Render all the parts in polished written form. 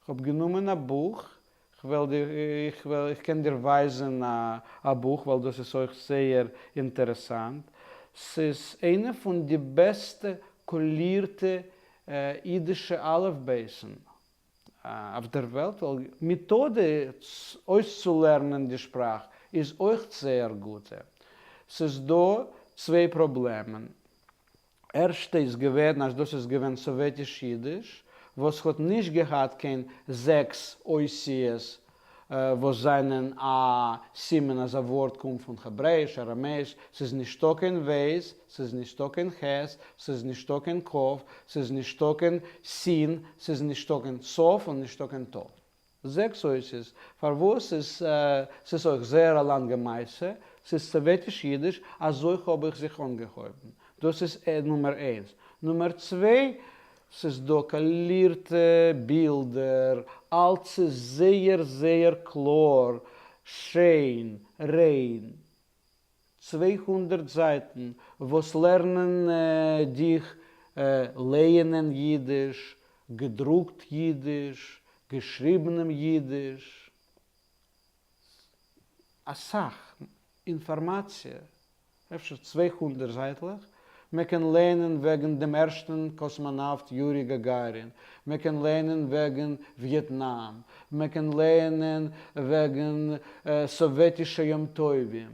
כ'האב גענומען א בוך, כ'וועל דיר, איך וועל, איך קען דיר ווייזען א בוך ווייל דאס איז אויך זייער אינטערעסאנט. ס'איז איינע פון די בעסטע קאלירטע אידישע אלף בית'ן אויף דער וועלט, ווייל מעטאדע אויסצולערנען די שפראך איז אויך זייער גוטע. ס'איז דא צוויי פראבלעמען. ערשטע איז געווען אז דאס איז געווען סאוועטיש אידיש וואס האט נישט געהאט קיין זעקס אותיות וואס זענען א סימן אז א ווארט קומט פון העברעיש, אראמעיש, ס'איז נישטא קיין בית, ס'איז נישטא קיין חית, ס'איז נישטא קיין כף, ס'איז נישטא קיין שין, ס'איז נישטא קיין תיו און נישטא קיין תיו. זעקס אותיות. פארוואס איז ס'איז אויך זייער א לאנגע מעשה, ס'איז סאוועטיש אידיש, אזוי האב איך זיך אנגעהויבן. דאס איז נומער איינס. נומער צוויי, ס'איז דא קאלירטע בילדער, אלץ איז זייער זייער קלאר, שיין, ריין. 200 זייטן וואס לערנען דיך לייענען אידיש, געדרוקט אידיש, געשריבענעם אידיש. אסאך אינפארמאציע, אפשר 200 זייטלעך, מען קען לערנען וועגן דעם ערשטן קאסמאנאווט יורי גאגארין, מען קען לערנען וועגן וויעטנאם, מען קען לערנען וועגן סאוועטישע יום טובים,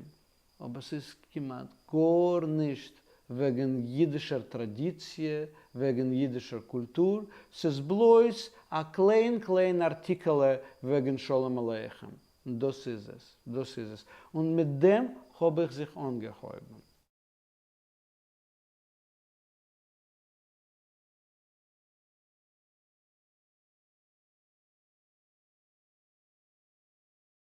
אבער ס'איז כמעט גארנישט וועגן אידישער טראדיציע, וועגן אידישער קולטור, ס'איז בלויז א קליין קליין ארטיקעלע וועגן שלום עליכם, און דאס איז עס, דאס איז עס, און מיט דעם האב איך זיך אנגעהויבן.